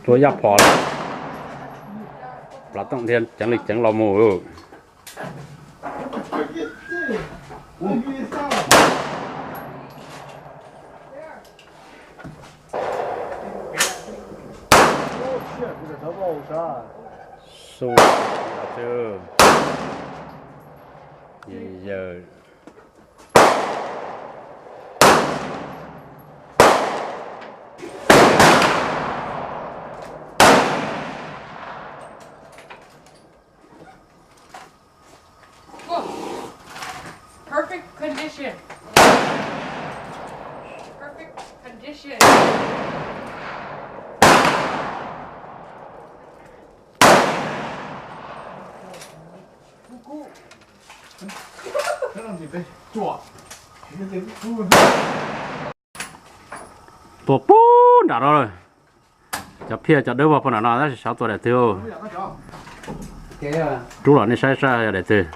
Tua yaj phom lawm. Plav tooj dhia ceev li ceev los mus. Xu, yawm. Perfect condition. Perfect condition. Tua pub nram no lawm. Cov phiaj cov dawb vog puag nram no tab sis xyov tua daim twg. Rub los nej saib saib yog daim twg.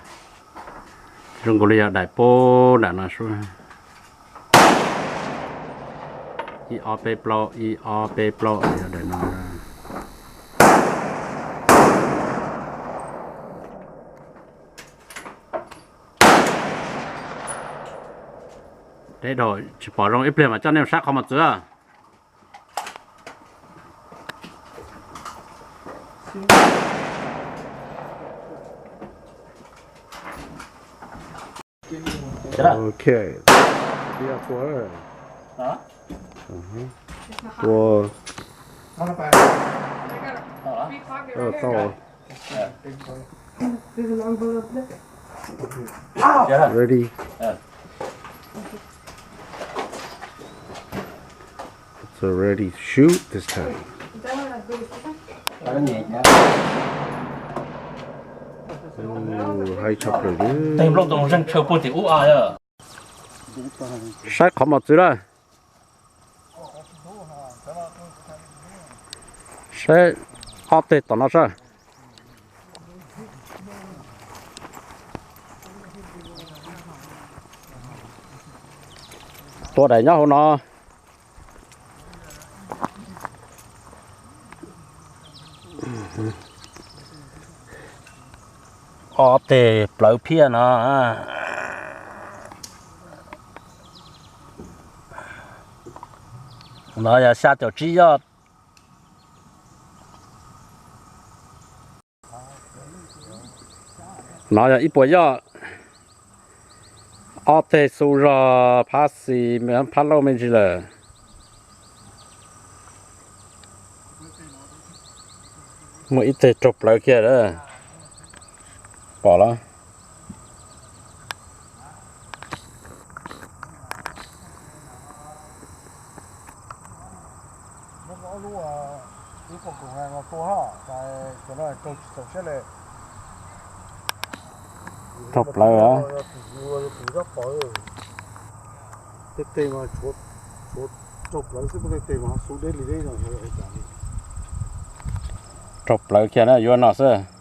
Zoo nkaus li yog daim pub nram no sub. Ib ob peb plaub, ib ob peb plaub, yog daim no. Deb dhau tsis pom zoo, ib pliag mas coj nej mus saib qhov mos txwv. Ok. Tua. Tau. Ready. It's a ready shoot this time. Ooh, high chopper, dude. Tej nplooj ntoo zeeg tshaw puag tim ub a. Saib qhov mos txwv lawm. Saib ob teg tom no saib. Tua daim nyob hauv no. Ob teg plawv phiaj no. No yog xya caum tsib yoj. No yog ib puas yoj. Ob teg xu zog phab xis phab laug me ntsis lawm. Muaj ib teg raug plawv kiag lawm. Pom los? Raug plawv. Raug plawv kiag na, yuav no xwb.